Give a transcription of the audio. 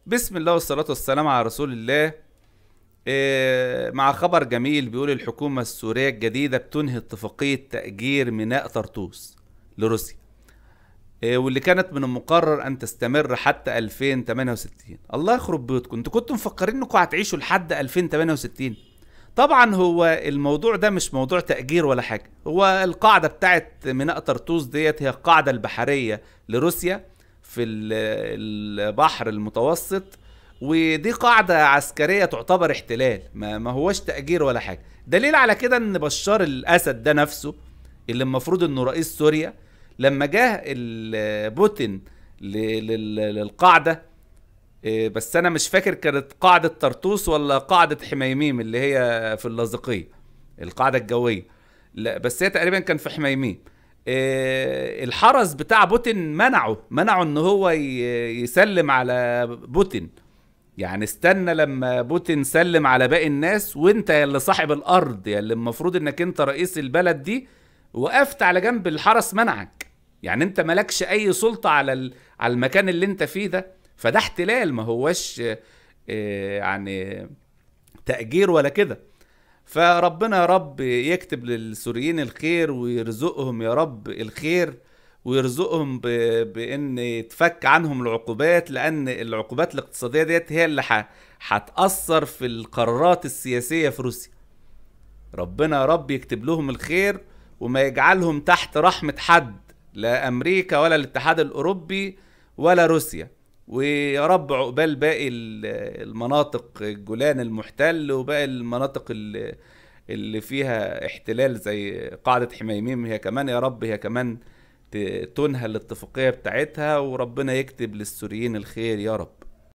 بسم الله والصلاة والسلام على رسول الله. مع خبر جميل بيقول الحكومة السورية الجديدة بتنهي اتفاقية تأجير ميناء طرطوس لروسيا، واللي كانت من المقرر أن تستمر حتى 2068. الله يخرب بيوتكم، انتوا كنتوا مفكرين انكم هتعيشوا لحد 2068؟ طبعا هو الموضوع ده مش موضوع تأجير ولا حاجة، هو القاعدة بتاعت ميناء طرطوس ديت هي القاعدة البحرية لروسيا في البحر المتوسط، ودي قاعدة عسكرية تعتبر احتلال، ما هوش تأجير ولا حاجة. دليل على كده ان بشار الأسد ده نفسه اللي المفروض انه رئيس سوريا لما جه بوتين للقاعدة، بس انا مش فاكر كانت قاعدة طرطوس ولا قاعدة حميميم اللي هي في اللاذقية القاعدة الجوية، لا بس هي تقريبا كان في حميميم. الحرس بتاع بوتين منعه ان هو يسلم على بوتين، يعني استنى لما بوتين سلم على باقي الناس، وانت يا اللي صاحب الارض يا اللي المفروض انك انت رئيس البلد دي وقفت على جنب، الحرس منعك، يعني انت مالكش اي سلطة على المكان اللي انت فيه ده. فده احتلال، ما هوش يعني تأجير ولا كده. فربنا يا رب يكتب للسوريين الخير ويرزقهم يا رب الخير، ويرزقهم بان يتفك عنهم العقوبات، لان العقوبات الاقتصادية ديت هي اللي هتأثر في القرارات السياسية في روسيا. ربنا يا رب يكتب لهم الخير وما يجعلهم تحت رحمة حد، لا امريكا ولا الاتحاد الاوروبي ولا روسيا. ويا رب عقبال باقي المناطق الجولان المحتل وباقي المناطق اللي فيها احتلال زي قاعدة حميميم، هي كمان يا رب هي كمان تنهى الاتفاقية بتاعتها، وربنا يكتب للسوريين الخير يا رب.